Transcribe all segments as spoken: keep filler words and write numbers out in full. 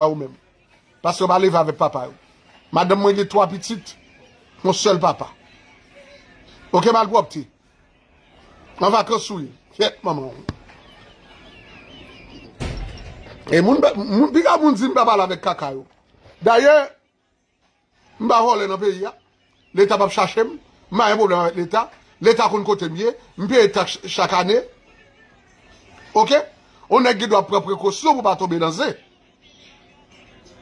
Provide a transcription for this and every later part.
yo menm. Paske yo pa leve avèk papa yo. Madanm mwen gen twa pitit, yon sèl papa. Oke, malpwòpte. An vakans ou ye. Kyèt manman w. E moun, moun, piga moun di m pa pale avèk kaka yo. Dayè, m pa vòlè nan peyi a. Leta p ap chache m. M pa gen pwoblèm avèk Leta. Leta konn kote m ye. M peye taks chak ane. Oke? On nèg gen dwa pran prekosyon pou pa tonbe nan zen.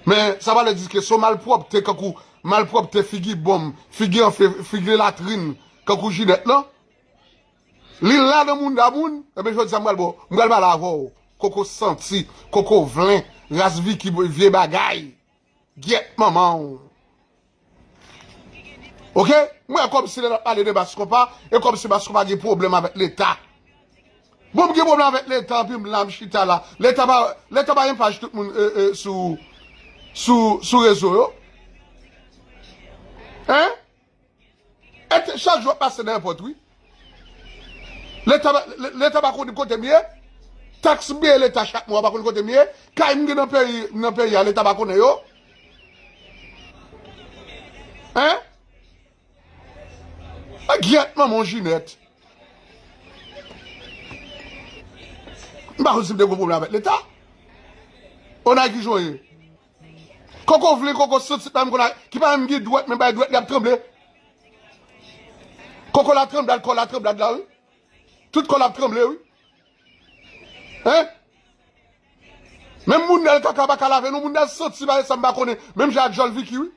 Men, sa pa vle di ke se yon malpwòpte kankou malpwòpte figi bonm, figi anfe, figi latrin, kankou Jinèt lan. Li la nan mounda moun, ebyen jodi a m pral ba w, m pral pale avè w. Koko santi, koko vlen, ras Viki vye bagay. Gyèt manman w. Oke? M wè kòmsi lè n ap pale de Bass Konpa, e kòmsi Bass Konpa gen pwoblèm avèk Leta. Bon, m gen pwoblèm avèk Leta, anpi m la, m chita la. Leta pa, Leta pa gen paj tout moun e, e, sou, sou, sou rezo yo. Hein? E te, chak jou ap pase nan èpòt, wi. Leta, Leta pa konn kote m ye. Taks m peye Leta chak mwa, pa konn kote m ye. Kay m gen nan peyi, nan peyi a, Leta pa konnen yo. Hein? A gyèt manman w Jinèt. M pa konn si m te gen pwoblèm avèk Leta. Onay ki jan w ye. Koko vle, koko santi pa menm konn a, ki pa menm gen dwèt, men bay dwèt li ap tranble. Koko la tranblad, kò la tranblad la, wi. Tout kò l ap tranble, wi. Hein? Menm moundèl kaka pa ka lave, non, moundèl santi, bagay sa m pa konnen. Menm jan ak djòl Viki, wi.